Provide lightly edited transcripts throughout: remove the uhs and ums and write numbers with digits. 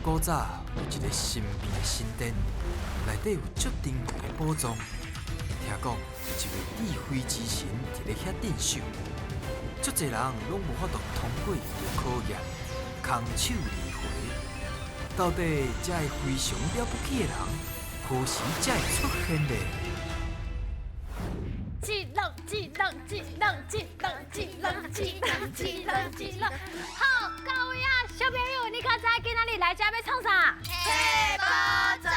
古早有一个神秘的神殿，内底有足珍贵的宝藏。听讲有一位智慧之神伫咧遐镇守，足济人拢无法度通过伊的考验，空手而回。到底这个非常了不起的人，何时才会出现呢？一两一两一两一两一两一两一两一两，好，各位啊，小朋友，你敢知今仔日来遮欲创啥？提宝藏。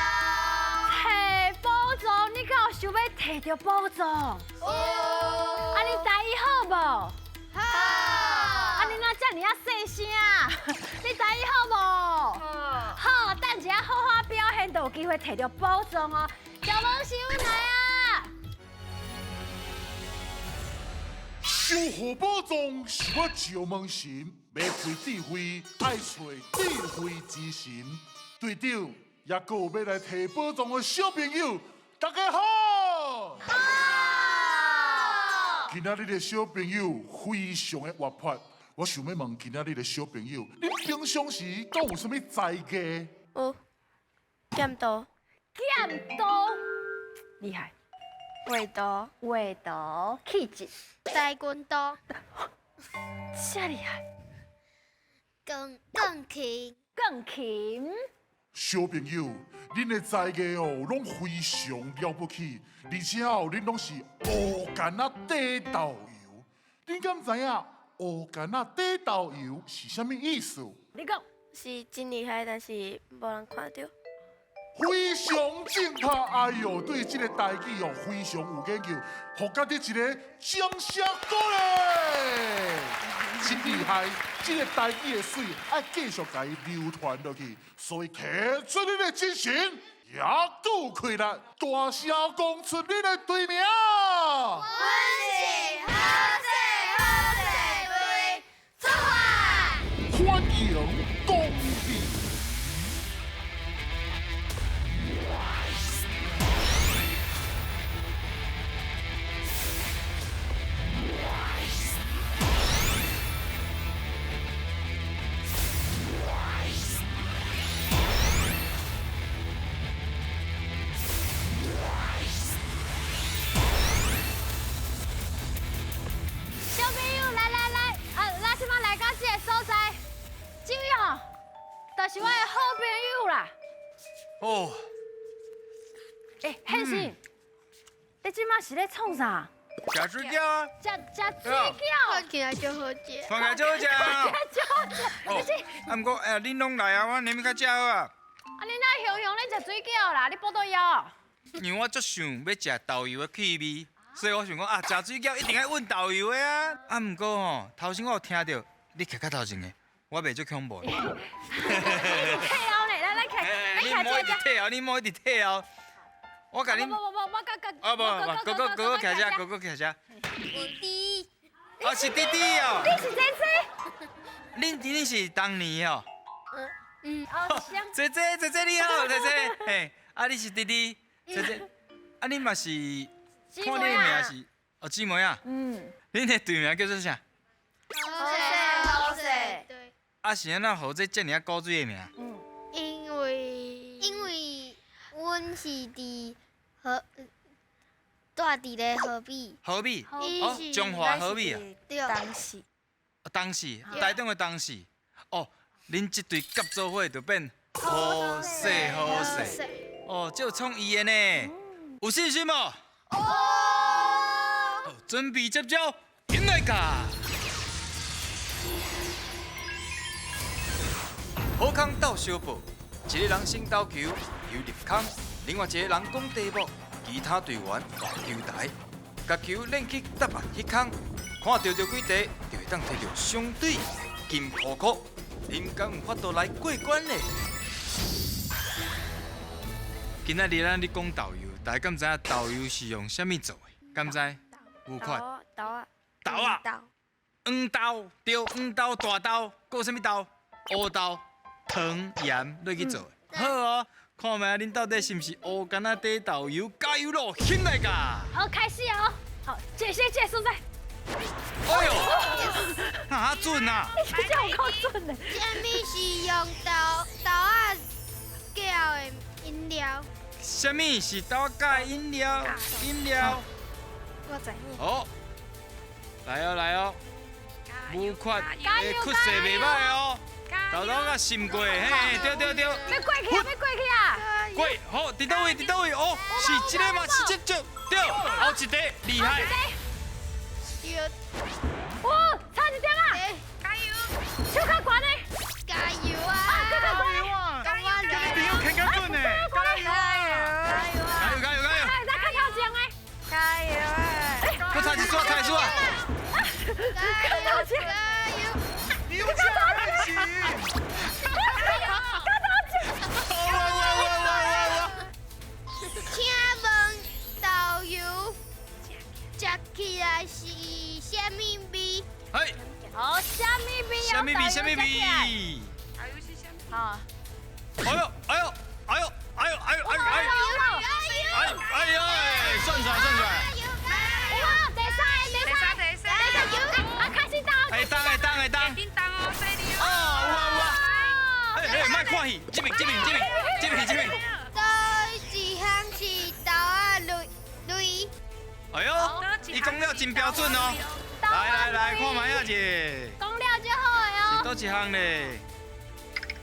提宝藏，你敢有想欲提著宝藏？有。啊，你台语好无？好。啊，你哪遮尔仔细声啊？你台语好无？好。好，等一下好好表现，就有机会提著宝藏哦。小无想来啊！收获宝藏是我石门神，欲开智慧，爱揣智慧之神。队长，也阁有欲来提宝藏的小朋友，大家好！好！今仔日的小朋友非常的活泼，我想欲问今仔日的小朋友，恁平常时敢有啥物才艺？有，剑道。剑道，厉害。画图。画图，气质。跆拳道。遮厉害。钢钢琴。钢琴。小朋友，恁的才艺哦，拢非常了不起，而且哦，恁拢是乌竿仔底豆油。恁敢知影乌竿仔底豆油是啥物意思？你讲。是真厉害，但是无人看著。非常正确，哎哟，对这个台语哦非常有研究，予家己一个掌声鼓励，真厉害！这个台语的水爱继续共伊流传落去，所以提出你的精神，也阁有气力，大声讲出你的队名。阮是好势好势队，出发！欢迎光临。小朋友，来来来，啊，咱这摆来到这个所在，这位吼，就是我的好朋友啦。哦。欸，宪信，你这摆是咧创啥？食水饺啊！食水饺。看起来就好食。看起来就好食。看起来就好食。哦，啊，毋过哎，恁拢来啊，我连物较食好啊。啊，你哪雄雄咧食水饺啦？你腹肚枵？因为我足想欲食豆油的气味，所以我想讲啊，食水饺一定爱阮豆油的啊。啊，毋过吼，头先我有听著你徛较头前的，我袂足恐怖。你是退后呢？来来徛，来你莫一直退后，你莫一直退后。我共恁。无无无，我甲甲。哦，无无，哥哥哥哥徛遮，哥哥徛遮。我弟。哦，是弟弟哦。你是姐姐。恁是当年哦。嗯。哦，姐姐姐姐你好，姐姐，嘿，啊你是弟弟，姐姐，啊你嘛是，看你的名是，哦姊妹啊。嗯。恁的队名叫做啥？好势好势。对。啊是按怎予这遮尔仔古锥的名？嗯。因为阮是伫河，住伫咧河美。河美，哦，彰化河美啊。对。东势。东势，台中的东势。哦，恁这队合做伙就变好势好势。哦，这有创意的呢，有信心无？有。好，准备接招，起来噶！好康斗相报，一个人先投球，球入空；另外一个人讲题目，其他队员换球台，共球练去答案彼空，看著著几题，就会当提著相对的金箍箍。恁敢有法度来过关呢？今仔日咱咧讲豆油，大家敢知影豆油是用啥物做的？敢知？有款。豆仔。豆仔。黄豆，对，黄豆、大豆，阁有啥物豆？乌豆、糖、盐落去做的。好哦，看觅恁到底是毋是乌竿仔底豆油？加油咯，起来噶！好，开始哦。好，这些这所在。哎呦，哪准啊？你这有够准的。啥物是用豆豆仔料。啥物是豆仔加的饮料？饮料。我知影。好，来哦来哦，无缺的缺势袂歹哦，豆豆甲渗过，嘿，对对对。欲过去啊！欲过去啊！过，好，伫佗位？伫佗位？哦，是这个吗？是这这，对，后一块厉害。对。哇，差一点啊！加油！手较悬的。加油啊！较悬的。加油啊！朋友牵较紧呢。加油！加油加油加油！哎，咱较头前的。加油啊！阁差一撮，差一撮。较头前。加油！你有这开始。较头前。哇哇哇哇哇哇！请问豆油食起来是啥物味？嘿。哦，啥物味？啥物味？啥物味？豆油是啥物？好。哎呦哎呦哎呦哎呦哎呦哎呦哎哎呦！算出来算出来。哇，第三个，第三个，第三个，啊，开始动。会动会动会动。叮当哦，细粒哦，有啊有啊。哎哎，莫看戏，这边这边这边这边这边。佗一项是豆仔类类。哎呦，伊讲了真标准哦。来来来，看覓仔者。讲了就好的哦。是佗一项咧？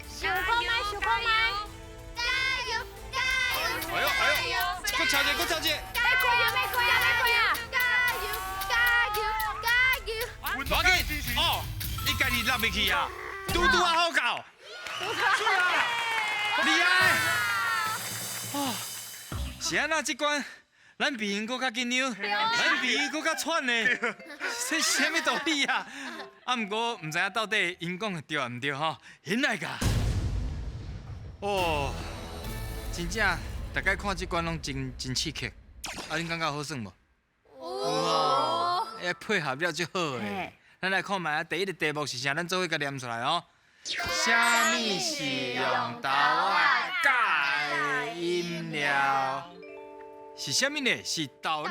想看覓，想看覓。加油加油！哎呦哎呦，阁超一个，阁超一个。欲过啊，欲过啊，欲过啊！加油加油加油！无要紧哦，你家己落入去啊，拄拄仔好到。厉害！哦，是按怎这关？咱比𪜶阁较紧张，咱比𪜶阁较喘呢，这是啥物道理啊？啊，毋过毋知影到底𪜶讲的对抑毋对吼？起来噶！哦，真正，大家看这关拢真真刺激，啊，恁感觉好耍无？有哦，会配合了足好的。咱来看覓仔，第一个题目是啥？咱做伙共念出来哦。啥物是用豆仔加的饮料？是啥物呢？是豆奶，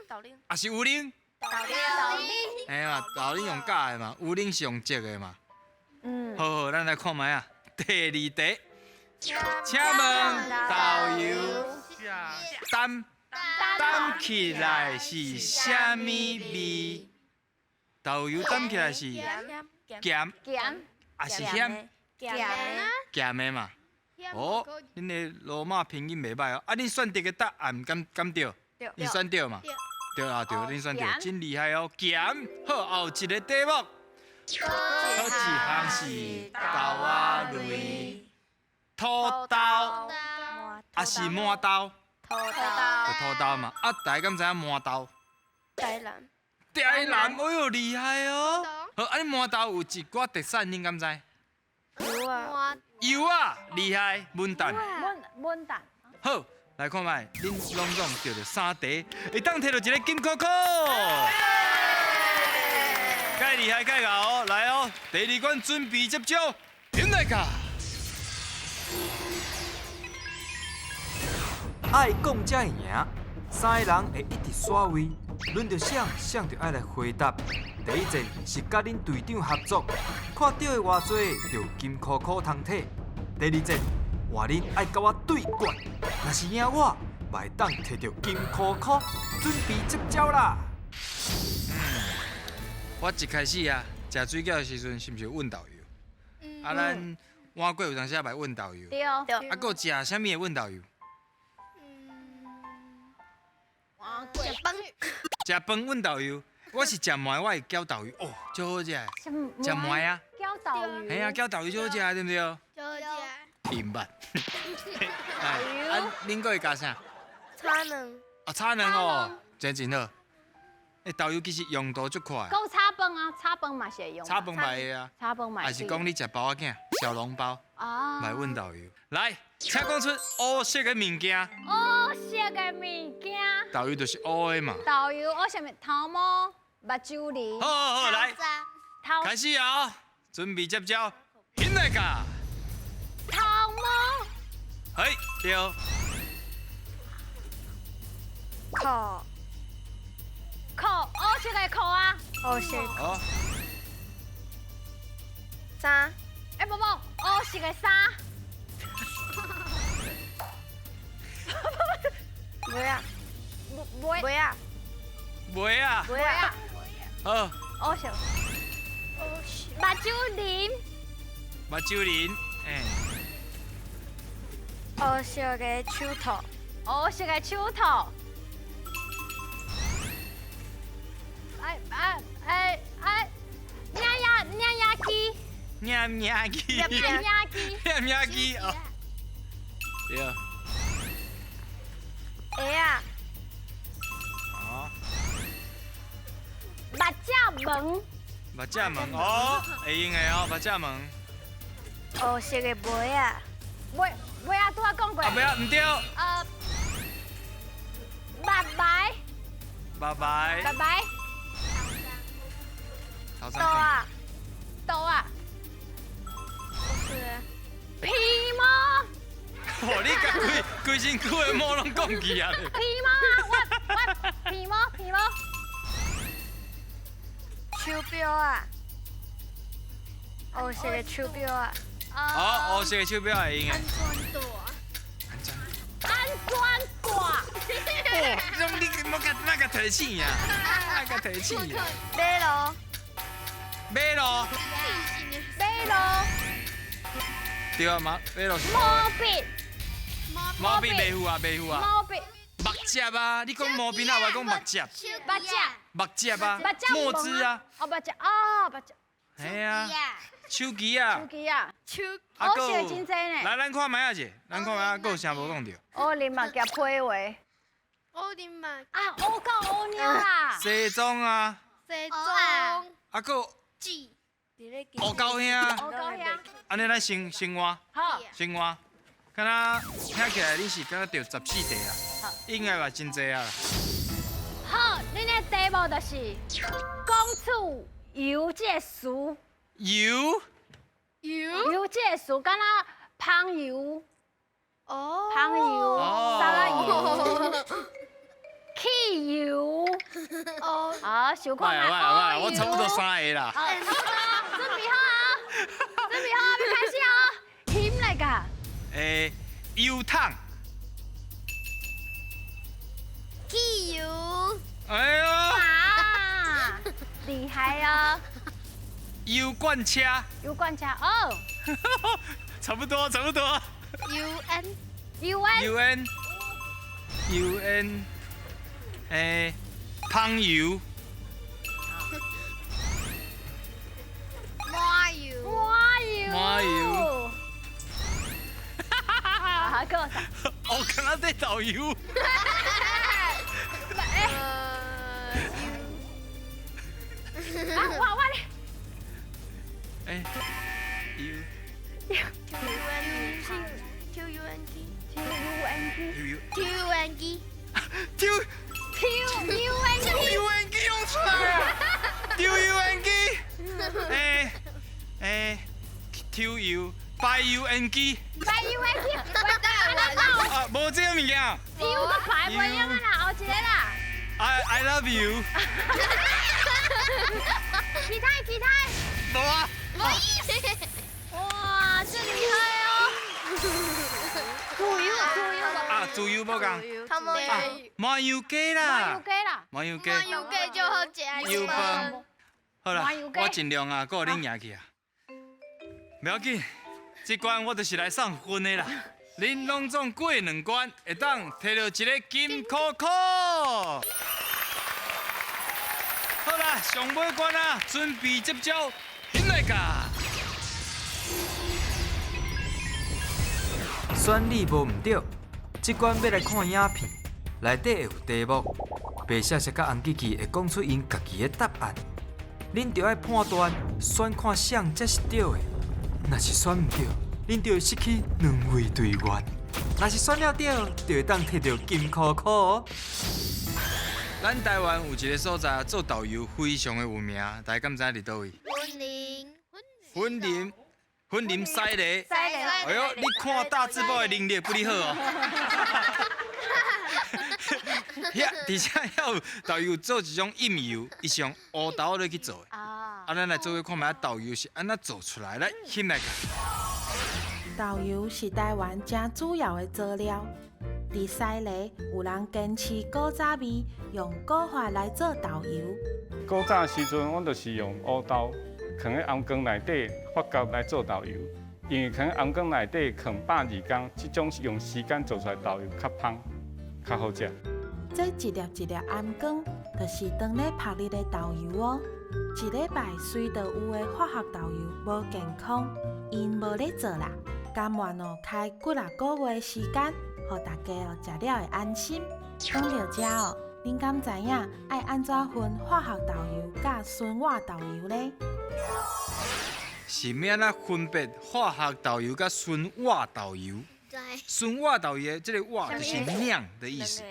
豆奶，抑是牛奶？豆奶，嘿嘛，豆奶用加的嘛，牛奶是用挤的嘛。嗯。好好，咱来看覓仔。第二题，请问豆油澹澹起来是啥物味？豆油澹起来是咸，咸，抑是咸？咸啊，咸的嘛。哦，恁的罗马拼音袂歹哦。啊，恁选择的答案敢敢对？对。你选对嘛？对啊，对，恁选对，真厉害哦。咸，好，后一个题目，佗一项是豆仔类，土豆，抑是麻豆？土豆。就土豆嘛。啊，大家敢知影麻豆？台南。台南，哎哟，厉害哦。好，啊，恁麻豆有一寡特产，恁敢知？油啊。油啊，厉害，文旦。文旦。好，来看覓，恁拢总著著三题，会当摕著一个金箍箍。盖厉害，盖𠢕哦，来哦，第二关准备接招，起来噶。爱讲才会赢，三个人会一直刷位，轮著谁，谁就爱来回答。第一战是佮恁队长合作，看著的偌济就金箍箍通摕。第二战换恁爱佮我对决，若是赢我，嘛会当摕著金箍箍。准备接招啦！我一开始啊，食水饺的时阵，是毋是有问豆油？啊，咱碗粿有当时也会问豆油。对。啊，阁食啥物会问豆油？食饭。食饭问豆油，我是食糜，我会搅豆油，哦，足好食的。食糜啊？搅豆油。嘿啊，搅豆油足好食，对毋对？足好食。明白。哎，啊，恁阁会加啥？炒卵。啊，炒卵哦，真真好。欸，豆油其实用途足宽。阁炒饭啊，炒饭嘛是会用。炒饭嘛会啊。炒饭嘛。还是讲你食包仔饼、小笼包，啊，嘛会混豆油。来，请讲出乌色的物件。乌色的物件。豆油就是乌的嘛。豆油乌啥物？头毛、目睭梨。好好好，来，开始啊！准备接招，起来噶。头毛。嘿，对。裤。裤，乌色的裤啊。乌色。好。衫。欸，无无，乌色的衫。袂啊，袂袂啊，袂啊，袂啊，好，乌色，目睭淋，目睭淋，哎，乌色的手套，乌色的手套。哎哎哎哎，领牙领牙机，领牙机，领牙机，领牙机哦，对。鞋啊，哦，目罩门，目罩门哦，会用的哦，目罩门。乌色的袜啊，袜袜啊，拄仔讲过。啊，袂啊，毋对。目白，目白，目白。刀啊，刀啊，皮毛。哦，你共规规身躯的毛攏讲去啊！皮毛啊，我我皮毛皮毛。手錶啊，乌色的手錶啊。哦，乌色的手錶會用的。安全帶。安全帶。哦，你莫共莫共提醒啊，莫共提醒啊。馬路。馬路。馬路。對啊，馬馬路是。毛筆。毛筆袂赴啊，袂赴啊。毛筆。目汁啊，你講毛筆啊，我講目汁。目汁。目汁啊。墨汁啊。哦，目汁哦，目汁。嘿啊。手機啊。手機啊。手。我寫真濟呢。來，咱看覓仔者，咱看覓仔，閣有啥無講著？烏林嘛，夾批話。烏林嘛。啊，烏狗烏貓啦。西裝啊。西裝。啊，閣。烏狗兄。烏狗兄。按呢，咱先先換。好。先換。敢若聽起來你是敢若著14題啊？應該嘛真濟啊。好，恁的題目就是講出油這個詞。油。油。油這個詞，敢若香油。哦。香油。沙拉油。汽油。哦。好，想看覓。我差不多三个啦。好，差不多，準備好啊！準備好，欲開始哦。翕來㗎。欸，油桶。汽油。哎呦！啊，厲害哦！油罐車。油罐車哦。差不多，差不多。 U N。 U N。 U N。U N。欸，香油。麻油。麻油。麻油。啊，閣有啥？我敢若在導遊。啊，我我咧。哎，U。 U N T U N T T U N T T U N T T T U N T U N T 用出來啊！T U N T，哎哎，T U 白 U N G，白 U N G，啊，無這個物件。 T U 都排袂用啊啦，後一個啦。 I love you。其他其他。無啊。無意思。哇，這厲害哦！自由自由。啊，自由無共。麻油雞啦。麻油雞啦。麻油雞。麻油雞就好食。油飯。好啦，我盡量啊，閣予恁贏去啊。袂要緊，這關我就是來送分的啦。恁攏總過兩關，會當提著一個金箍箍。好啦，上尾關啊，準備接招，起來噶！選你無毋對，這關欲來看影片，內底會有題目，白雪雪佮紅吉吉會講出𪜶家己的答案，恁著愛判斷選看啥才是對的。若是選毋對，恁就會失去兩位隊員；若是選了對，就會當摕著金箍箍哦。咱台灣有一個所在做導遊非常的有名，大家敢知影佇佗位？雲林。雲林，雲林西螺。西螺。哎喲，你看大字報的能力不哩好哦。遐，而且遐有導遊做一種印遊，伊是用烏豆落去做的。啊，咱來做伙看覓導遊是按怎做出來，來，翕來看。豆油是台灣誠主要的佐料，佇西螺有人堅持古早味，用古法來做豆油。古早時陣，阮就是用烏豆囥喺頷缸內底發酵來做豆油，因為囥喺頷缸內底囥120天，這種用時間做出來豆油較芳、較好食。這一粒一粒頷缸，就是當咧曝日的豆油哦。一禮拜隨就有的化學豆油無健康，𪜶無咧做啦，甘願哦開幾若個月時間，予大家哦食了會安心。講到這哦，恁敢知影愛按怎分化學豆油佮純活豆油咧？是欲按怎分別化學豆油佮純活豆油？純活豆油的這個活就是釀的意思。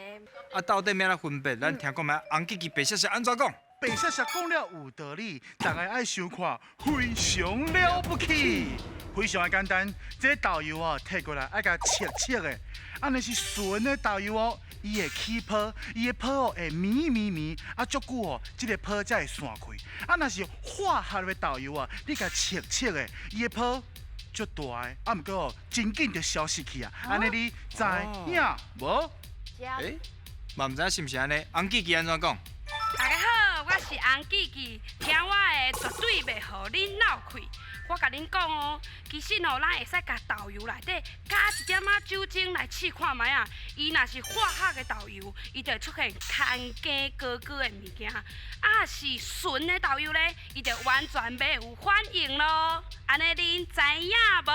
啊，到底欲按怎分別？咱聽看覓，紅記記白雪雪按怎講？白雪雪講了有道理，大家愛想看非常了不起，非常的簡單。這豆油哦，提過來愛共切切的，按呢是純的豆油哦，伊會起泡，伊的泡哦會綿綿綿，啊足久哦，這個泡才會散開。啊，若是化學的豆油啊，你共切切的，伊的泡足大的，啊，毋過哦，真緊就消失去啊。按呢你知影無？欸，嘛毋知影是毋是按呢？紅記記按怎講？大家好，我是洪記記，聽我的絕對袂予恁鬧氣。我共恁講哦，其實哦，咱會使共豆油內底加一點仔酒精來試看覓仔。伊若是化學的豆油，伊就會出現牽羹高高的物件；啊，是純的豆油咧，伊就完全袂有反應咯。按呢恁知影無？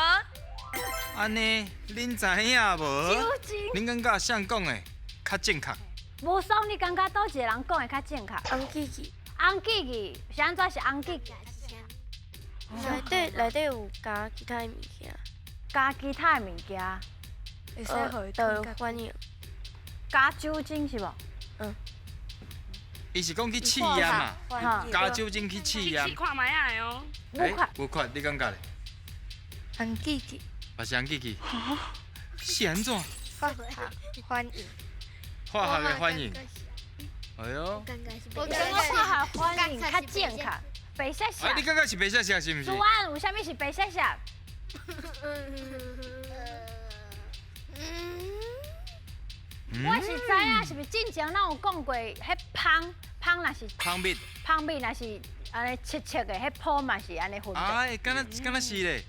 按呢恁知影無？酒精。恁感覺誰講的較正確？無爽，你感覺佗一個人講的較正確？紅記記。紅記記是按怎是紅記記？內底有加其他的物件。加其他的物件。會使予豆油反應。加酒精是無？嗯。伊是講去試驗嘛？加酒精去試驗。試看覓仔的哦。欸，無快，你感覺咧？紅記記。嘛是紅記記。是按怎？化學反應。化學的反應。哎喲。我感覺化學反應較正確。白雪雪。啊，你感覺是白雪雪是毋是？舒安，有啥物是白雪雪？我是知影，是毋是之前咱有講過，彼芳芳若是芳蜜，芳蜜若是按呢切切的，彼泡嘛是按呢分別。哎，敢若敢若是咧？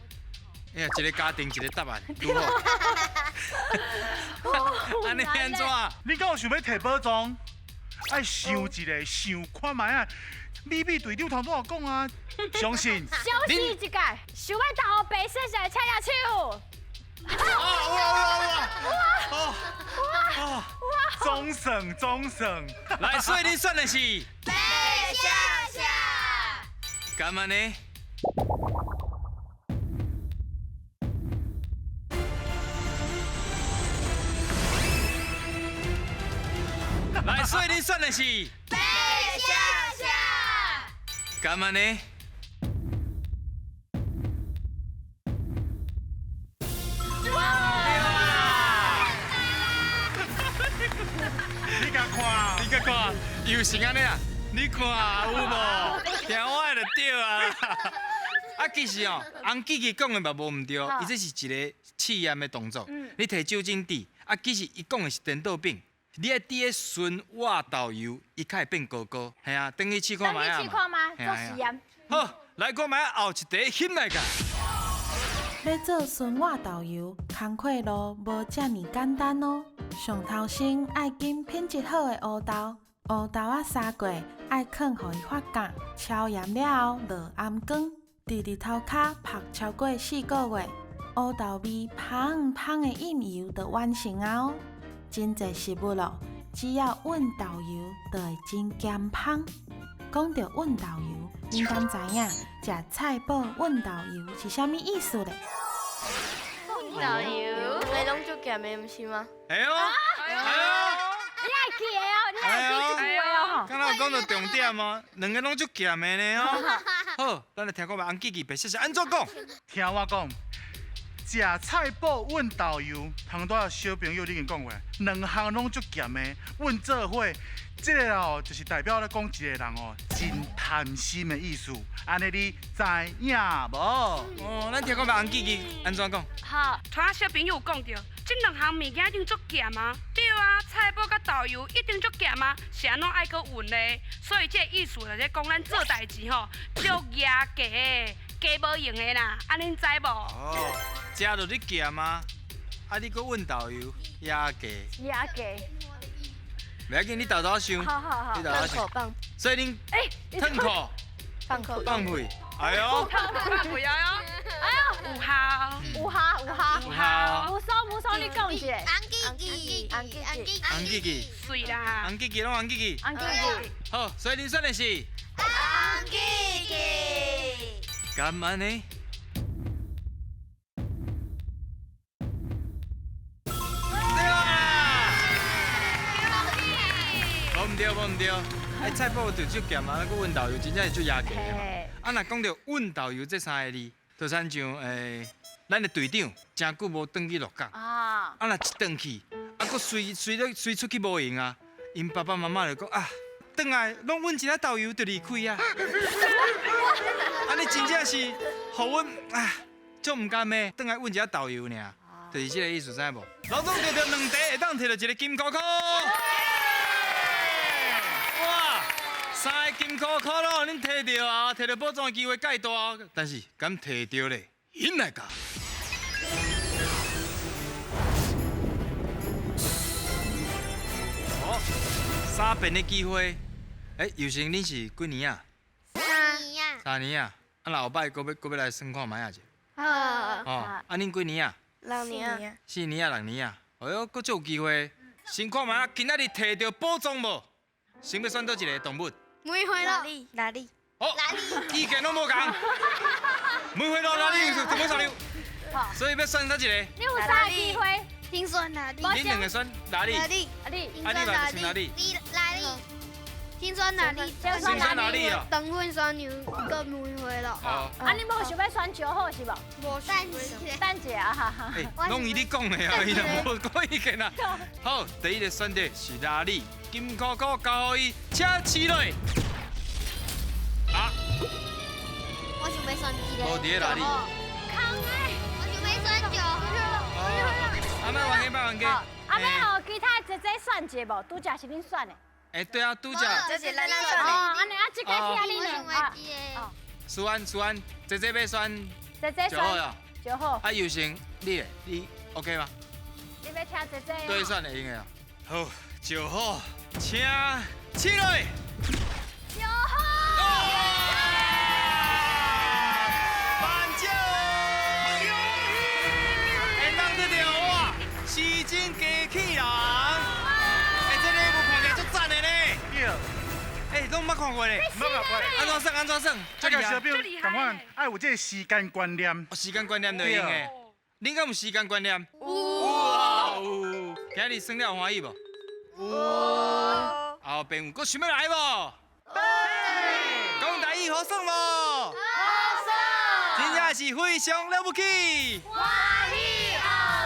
哎呀，一個家庭一個答案，拄好。按呢按怎？你敢有想欲提寶藏？愛想一下，想看覓仔。美美隊長頭拄仔有講啊，相信。相信一屆，想欲投白雪雪，請舉手。哇哇哇哇！哇！總算總算，來，所以你選的是白雪雪。敢按呢？來，所以你選的是白雪雪。敢按呢？你共看，你共看，又是按呢啊？你看有無？聽我的就對啊。啊，其實哦，紅記記講的嘛無毋對，伊這是一個試驗的動作。你提酒精滴，啊，其實伊講的是顛倒餅。你愛滴彼純活豆油，伊較會變糊糊。嘿啊，轉去試看覓仔。轉去試看覓，做實驗。好，來看覓仔後一題翕來個。欲做純活豆油，工課路無遮爾簡單哦。上頭先愛揀品質好的烏豆，烏豆仔沙過，愛囥予伊發酵，超鹽了後落頷缸，佇日頭跤曝超過4個月，烏豆味芳芳的印油就完成啊哦。真濟食物咯，只要穩豆油，就會真鹹芳。講著穩豆油，恁敢知影食菜脯穩豆油是啥物意思咧？穩豆油，兩個攏足鹹的，毋是嗎？哎喲，哎喲，你愛記的哦，你愛記這句話哦。敢若有講著重點哦，兩個攏足鹹的呢哦。好，咱來聽看覓，紅記記白雪是按怎講？聽我講，食食菜脯揾豆油，头拄仔小朋友你已经讲过，两项拢足咸的，揾做伙，这个哦就是代表咧讲一个人哦真贪心的意思。按呢你知影无？哦，咱听看觅洪记记按怎讲？好，头仔小朋友有讲著，这两项物件一定足咸啊。对啊，菜脯佮豆油一定足咸啊，是按怎爱阁混咧？所以这个意思就是咧讲咱做代志吼，足牙格的，加无用的啦，按呢恁知无？哦，食就咧咸啊，啊你阁混豆油，牙格。牙格。袂要紧，你豆豆想。好好好。你豆豆想。所以恁吞口。放屁。放屁。哎呦。放屁哎呦。哎呦，有效。有效有效。有效。无收无收，你讲一下。红记记，红记记，红记记。水啦。红记记拢红记记。红记记。好，所以恁选的是。红记记。敢按呢？对啦。无毋对，无毋对。哎，菜脯就足咸啊，阁混豆油真正是足牙格的嘛。啊，若讲著混豆油这三个字，就亲像咱的队长真久无转去鹿港。啊。啊，若一转去，啊，阁随随咧随出去无闲啊，𪜶爸爸妈妈就讲啊，转来拢阮一个导游就离开啊。按呢真正是，予阮啊，足毋甘的，转来阮一个导游尔，就是这个意思，知无？老总摕著两题会当摕著一个金箍箍。哇，三个金箍箍咯，恁摕著啊，摕著宝藏的机会介大，但是敢摕著咧？引来噶。哦，三遍的机会。哎，尤成，恁是几年啊？三年啊。三年啊，啊，若后摆阁欲阁欲来算看觅啊者。好。哦，啊，恁几年啊？六年啊。四年啊，六年啊。哎哟，阁足有机会。先看觅啊，今仔日摕著宝藏无？先欲选佗一个动物？梅花鹿。哪里？哦，意见拢无仝。梅花鹿哪里？怎么选？所以欲选佗一个？你有三个机会。先选哪里？恁两个选哪里？哪里？哪里？啊，你嘛选哪里？你哪里？先选哪里？先选哪里哦？等阮选牛阁梅花鹿。哦。啊，你无想欲选石虎是无？无。等一下啊哈哈。欸，拢伊咧讲的啊，伊若无讲意见啊。好，第一个选择是哪里？金箍箍交予伊，请试落。啊。我想欲选这个。无伫咧哪里？空的。我想欲选石虎。阿莫冤家，莫冤家。阿妹予其他姐姐选一个无？拄才是恁选的。欸，对啊，拄才。这是咱选的。哦，按呢啊，这个听恁的。啊。思安，思安，姐姐欲选。姐姐选。就好。啊，尤成，你咧，你 OK 吗？你欲听姐姐？对，选会用的啊。好，就好，请起来。就好。万少，会当得著我，时钟机器人。欸，这礼物看起来足赞的呢。对。欸，拢毋捌看过咧。毋捌看过。按怎算？按怎算？这个小朋友仝款，爱有这个时间观念。哦，时间观念就用的。恁敢有时间观念？有。有。今日耍了有欢喜无？有。后朋友阁想欲来无？讲台语好耍无？好耍。真正是非常了不起。欢喜哦。